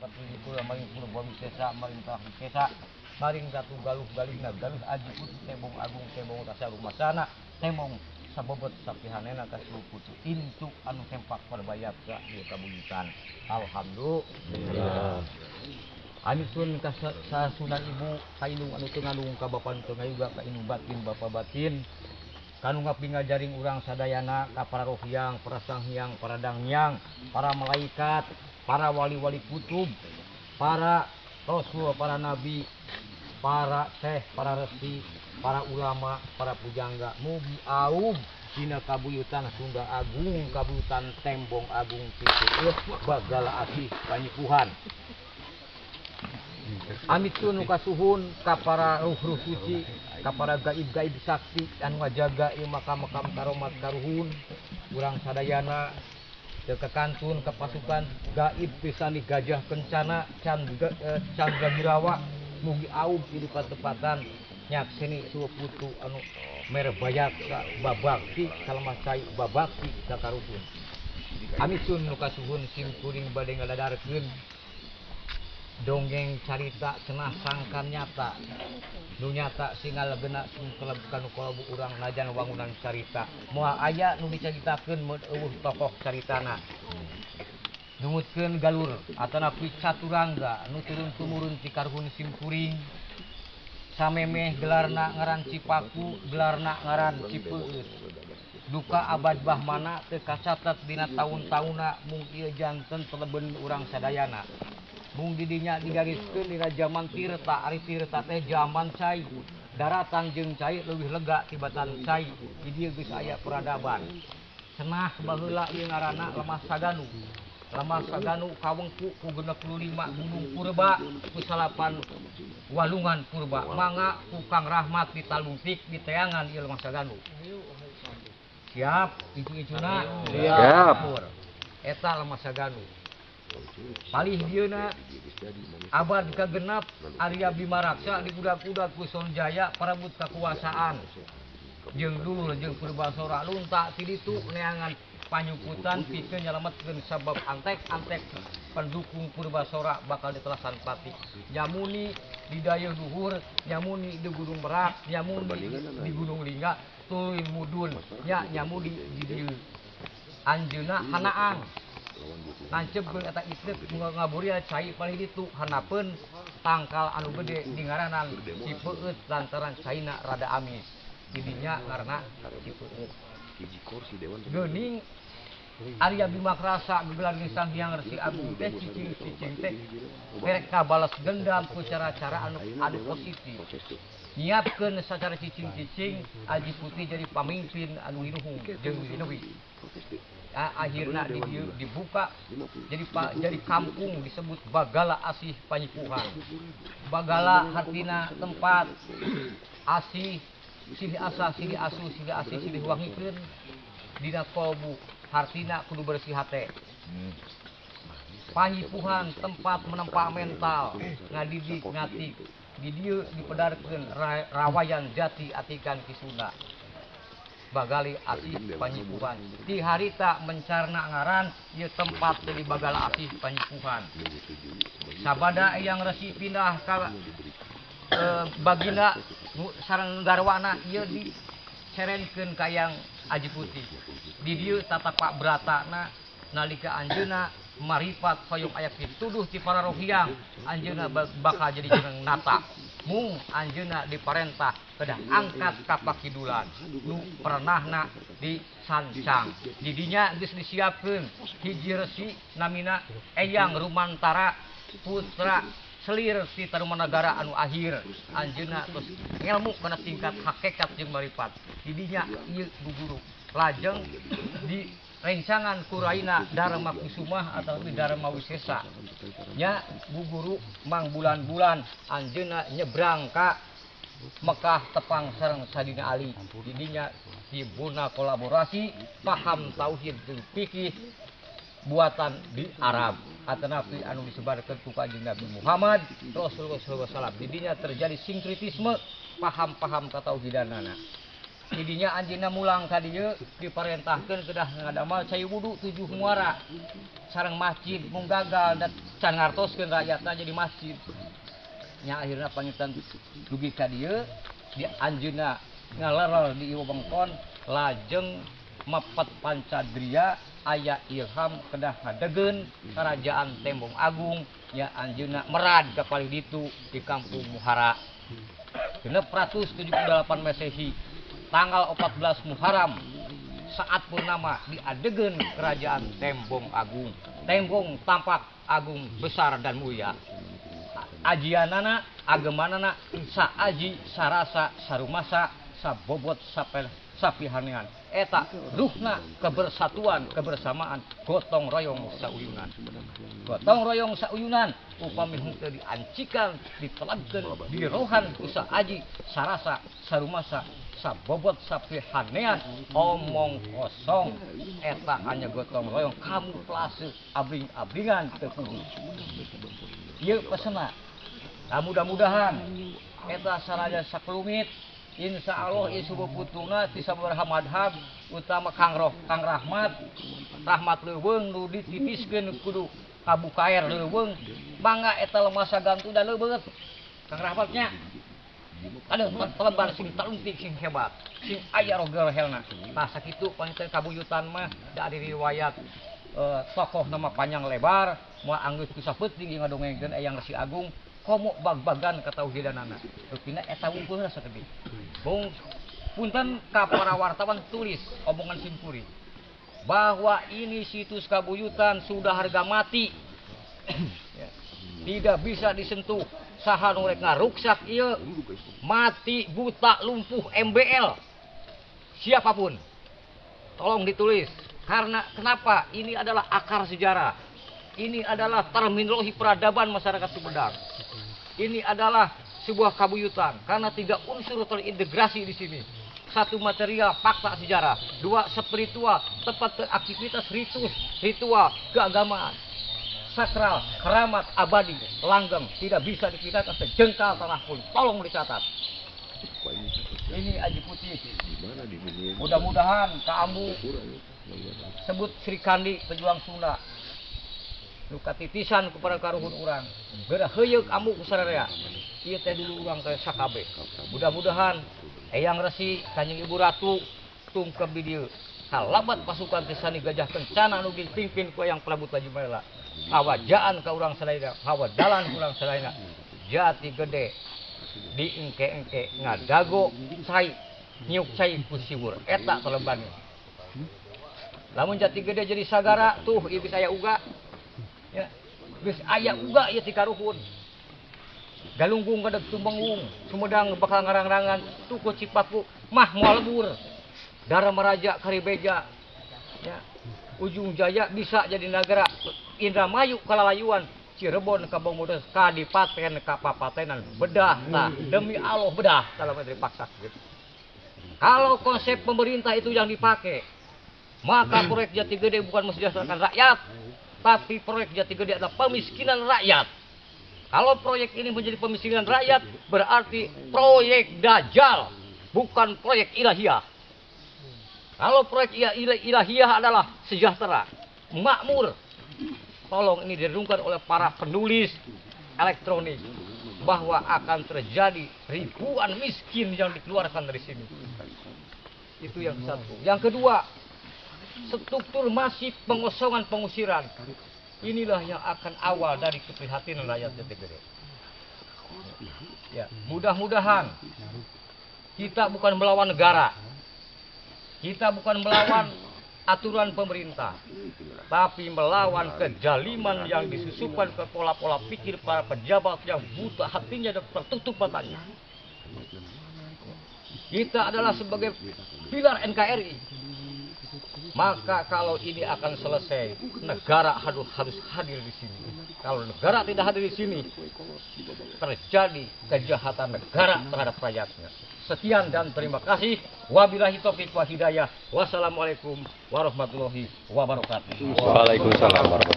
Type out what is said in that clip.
Patlikur maring Purba Wisesa maring Wisesa maring Ratu Galuh Galihna Galuh Aji Putih Tembong Agung Tembong Rasa Rumasana Tembong sabobot sapihanena ka Putu incu anu sempak parbayaksa ieu kabuyutan. Alhamdulillah. Amisun ka sasunan ibu kainung anu teu ngandung ka bapa nu teu ngayuga ka indung batin bapa batin kanu ngabdi ngajaring urang sadayana ka para rohyang, para sanghyang, para danghyang, para malaikat, para wali-wali kutub, para rasul, para nabi, para syekh, para resi, para ulama, para pujangga mugi aub dina kabuyutan Sunda Agung, kabuyutan Tembong Agung Pitu Bagala Asih Panyipuhan. Amitun nu kasuhun ka para ruh-ruh suci, ka para gaib-gaib sakti anu ngajaga ieu makam-makam karomat karuhun urang sadayana teu kakantun ka pasukan gaib pisani Gajah Kencana Candra Birawa mugi aub di patepatan nyakseni suwe putu anu mere bayaksa babakti salamah cai babakti ka karuhun. Amitun nu kasuhun sim kuring bade ngadadarkeun dongeng carita cenah sangkan nyata nu nyata singal gena sing keleb kanu kalabu urang najan wangunan carita moal aya nu dicaritakeun mun eueuh tokoh caritana numutkeun galur atanapi caturangga nu turun tumurun ti karuhun simkuring samemeh gelarna ngaran Cipaku gelarna ngaran Cipeut duka abad bahmana teu kacatet dina taun-taunna mung ieu janten teleben urang sadayana. Mung didinya digariskeun dina jaman Tirta, ari Tirta teh jaman cai. Daratan jeung cai leuwih lega tibatan cai. Di dieu geus aya peradaban. Cenah baheula ieu ngaranna Lemah Saganu. Lemah Saganu kawengku ku 65 gunung purba, ku 9 walungan purba. Mangga ku Kang Rahmat ditalungtik diteangan ieu Lemah Saganu. Siap, incu-incuna? Siap. Eta Lemah Saganu. Palih dieuna abad kagenap Arya Bimaraksa dikudak-kudak ku Sonjaya parebut kakuasaan jeung dulur jeung Purbasora lunta ti ditu neangan panyukutan pikeun nyalametkeun sabab antek-antek pendukung Purbasora bakal ditelasan pati nyamuni di dayeuh duhur nyamuni di Gunung Merak nyamuni di Gunung Lingga tuluy mudun nya nyamuni di dieu anjeunna hanaang nancepkeun eta istri ngaburia cai palih ditu hanapeun tangkal anu gede dingaranan Cipeut lantaran caina rada amis didinya ngaranna Cipeut. Geuning Arya Bimakrasa gegelar jeung Sang Hyang Resi Agung teh cicing-cicing teh mereka balas dendam ku cara-cara anu positif nyiapkeun sacara cicing-cicing Aji Putih jadi pamimpin anu hinuhung jeung hinuhi. Akhirna dibuka jadi kampung disebut Bagala Asih Panyipuhan. Bagala hartina tempat asih silih asah silih asuh silih asih silih wangikeun dina kolbu hartina kudu bersih hate. Panyipuhan tempat menempa mental ngadidik ngatik di dieu dipedarkeun rawayan jati atikan Ki Sunda. Bagali Asih Panyipuhan di harita mencarna ngaran ieu tempat jadi Bagala Asih Panyipuhan. Sabada yang resi pindah ka baginda sareng garwana ieu dicerenkeun ka Yang Aji Putih. Di dieu tatapak bratana nalika anjeunna marifat hoyong aya pituduh ti para rohyang anjeunna bakal jadi jeneng nata. Mung anjeunna diparentah kedah angkat ka pakidulan nu pernahna disancang. Didinya geus disiapkeun hiji resi namina Eyang Rumantara putra selir ti Tarumanagara anu akhir anjeunna tos ngelmu kana tingkat hakikat jeung marifat. Didinya ieu guguru lajeng di rencangan kuraina Dharma Kusumah atau Dharma Wisesa nya guguru mang bulan-bulan anjeunna nyebrang ka Mekah tepang sareng Sadina Ali. Didinya dibuna kolaborasi paham tauhid jeung fikih buatan di Arab atanapi anu disebarkeun ku Kanjeng Nabi Muhammad Rasulullah sallallahu alaihi wasallam. Didinya terjadi sinkretisme paham-paham katauhidanana. Didinya anjeunna mulang ka dieu diparentahkeun kedah ngadamal cai wudu 7 muara sareng masjid mung gagal da can ngartoskeun rakyatna jadi masjid. Nya akhirna pangitan dugi ka dieu di anjeunna ngalerel di ieu wewengkon lajeng mapet pancadria aya ilham kedah ngadegeun kerajaan Tembong Agung nya anjeunna merad ka palih ditu di kampung Muhara. 678 Masehi tanggal 14 Muharram saat purnama diadegeun kerajaan Tembong Agung. Tembong tampak agung besar dan mulia. Ajianana agemanana saaji sarasa sarumasa sabobot sapel sapihanean. Eta ruhna kebersatuan kebersamaan gotong royong sauyunan. Gotong royong sauyunan upami henteu diancikan ditelagkeun dirohan ku saaji sarasa sarumasa sabobot sapihanean omong kosong. Eta hanya gotong royong kamuflase abring-abringan teu kudu. Ieu pesena. Nah, mudah-mudahan eta saraja sakelumit insya Allah ieu subuh putuna ti sabaraha madhab utama Kang Roh Kang Rahmat Rahmat leuweung nu dititiskeun kudu kabukaer leuweung mangga eta lemah sagantu da leubeut Kang Rahmatnya aduh telebar sing talungtik sing hebat sing aya roger helna. Tah sakitu panginten kabuyutan mah da ari riwayat tokoh nama panjang lebar moal anggeus ku sapeutting ngadongengkeun Eyang Resi Agung komo bag-bagan katauhidanana rupina eta wungkulna sakedik. Bung punten ka para wartawan tulis omongan simpuri bahwa ini situs kabuyutan sudah harga mati. Ya. Tidak bisa disentuh. Saha nu rek ngaruksak ieu mati buta lumpuh MBL. Siapapun. Tolong ditulis. Karena kenapa? Ini adalah akar sejarah. Ini adalah terminologi peradaban masyarakat Sumedang. Ini adalah sebuah kabuyutan karena 3 unsur terintegrasi di sini. 1 material fakta sejarah, 2 spiritual tepat ke aktivitas ritus, ritual keagamaan, sakral, keramat, abadi, langgeng, tidak bisa dipindahkan sejengkal tanah pun. Tolong dicatat. Ini Aji Putih. Mudah-mudahan kamu sebut Sri Kandi pejuang Sunda. Nu katitisan kepada karuhun urang. Geura heuyeuk amuk ku sararea. Ieu teh dulu urang teh sakabeh. Mudah-mudahan Eyang Resi Kanjeng Ibu Ratu tungkep di dieu. Kalabat pasukan teh sani Gajah Kencana nu dipimpin ku Eyang Prabu Tajimalela. Hawajaan ka urang sadayana, hawadalan ku urang sadayana. Jati gede diengke-engke ngadago cai nyiuk cai ku siwur eta telebannya. Lamun jati gede jadi sagara tuh ieu geus aya uga. Ya, geus aya uga ieu ti karuhun. Galunggung kadeg tumenggung, Sumedang bakal ngarang-rangan, tuku Cipaku mah moal lebur. Dara Maraja Karibeja. Ya, Ujung Jaya bisa jadi nagara. Indramayu kalalayuan, Cirebon ka Bongodos, kadipaten ka papatenan, bedah tah demi Allah bedah dalam dipaksa gitu. Kalau konsep pemerintah itu yang dipakai, maka proyek Jati Gede bukan mensejahterakan rakyat, tapi proyek Jati Gede adalah pemiskinan rakyat. Kalau proyek ini menjadi pemiskinan rakyat, berarti proyek dajjal, bukan proyek ilahiyah. Kalau proyek ilahiyah adalah sejahtera, makmur. Tolong ini direnungkan oleh para penulis elektronik bahwa akan terjadi ribuan miskin yang dikeluarkan dari sini. Itu yang satu. Yang kedua, struktur masif pengosongan pengusiran. Inilah yang akan awal dari keprihatinan rakyat Jati Gede. Ya, mudah-mudahan kita bukan melawan negara. Kita bukan melawan aturan pemerintah, tapi melawan kejaliman yang disusupkan ke pola-pola pikir para pejabat yang buta hatinya dan tertutup matanya. Kita adalah sebagai pilar NKRI. Maka kalau ini akan selesai, negara harus hadir di sini. Kalau negara tidak hadir di sini, terjadi kejahatan negara terhadap rakyatnya. Sekian dan terima kasih. Wabillahi taufiq wa hidayah. Wassalamualaikum warahmatullahi wabarakatuh. Waalaikumsalam warahmatullahi wabarakatuh.